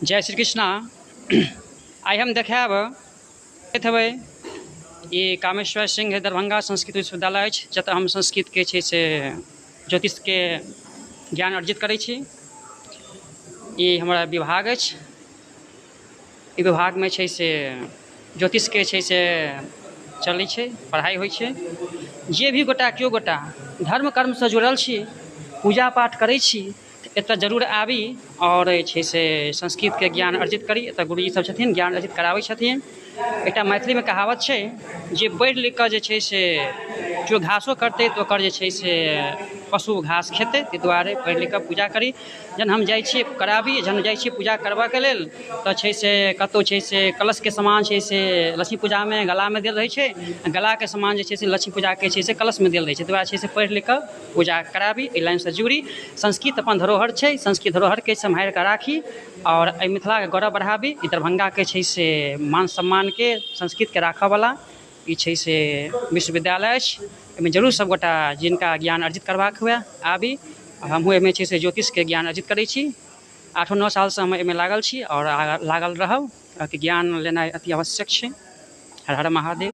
जय श्री कृष्णा। आइ हम देखायब हेबै ई कामेश्वर सिंह दरभंगा संस्कृत विश्वविद्यालय अछि, जतऽ हम संस्कृतके छै से ज्योतिषके ज्ञान अर्जित करै छी। ई हमरा विभाग अछि। ई विभागमे छै से ज्योतिषके छै से चलै छै, पढ़ाइ होइ छै। जे भी गोटा केओ गोटा धर्म कर्मसँ जुड़ल छी, पूजा पाठ करै छी, एतऽ जरूर आबी आओर जे छै से संस्कृतके ज्ञान अर्जित करी। एतऽ गुरुजी सब छथिन, ज्ञान अर्जित कराबै छथिन। एकटा मैथिलीमे कहावत छै जे पढ़ि लिख कऽ जे छै से केओ घासो करतै तऽ ओकर जे छै से पशु घास खेतै। ताहि दुआरे पढ़ि लिख कऽ पूजा करी। जहन हम जाइ छियै कराबी, जहन जाइ छियै पूजा करबऽके लेल तऽ छै से कतहु छै से कलशके सामान छै से लक्ष्मी पूजामे गलामे देल रहै छै, गलाके सामान जे छै से लक्ष्मी पूजाके छै से कलशमे देल रहै छै। ताहि दुआरे छै से पढ़ि लिख कऽ पूजा कराबी, एहि लाइनसँ जुड़ी। संस्कृत अपन धरोहर छै, संस्कृत धरोहरके सम्हारि कऽ राखी आओर एहि मिथिलाके गौरव बढ़ाबी। ई दरभंगाके छै से मान सम्मानके संस्कृतके राखऽवला ई छै से विश्वविद्यालय अछि। एहिमे जरूर सबगोटा जिनका ज्ञान अर्जित करबाक हुए आबी। हमहूँ एहिमे छै से ज्योतिषके ज्ञान अर्जित करै छी। 8-9 सालसँ हम एहिमे लागल छी आओर लागल रहब, कियाकि ज्ञान लेनाइ अति आवश्यक छै। हर हर महादेव।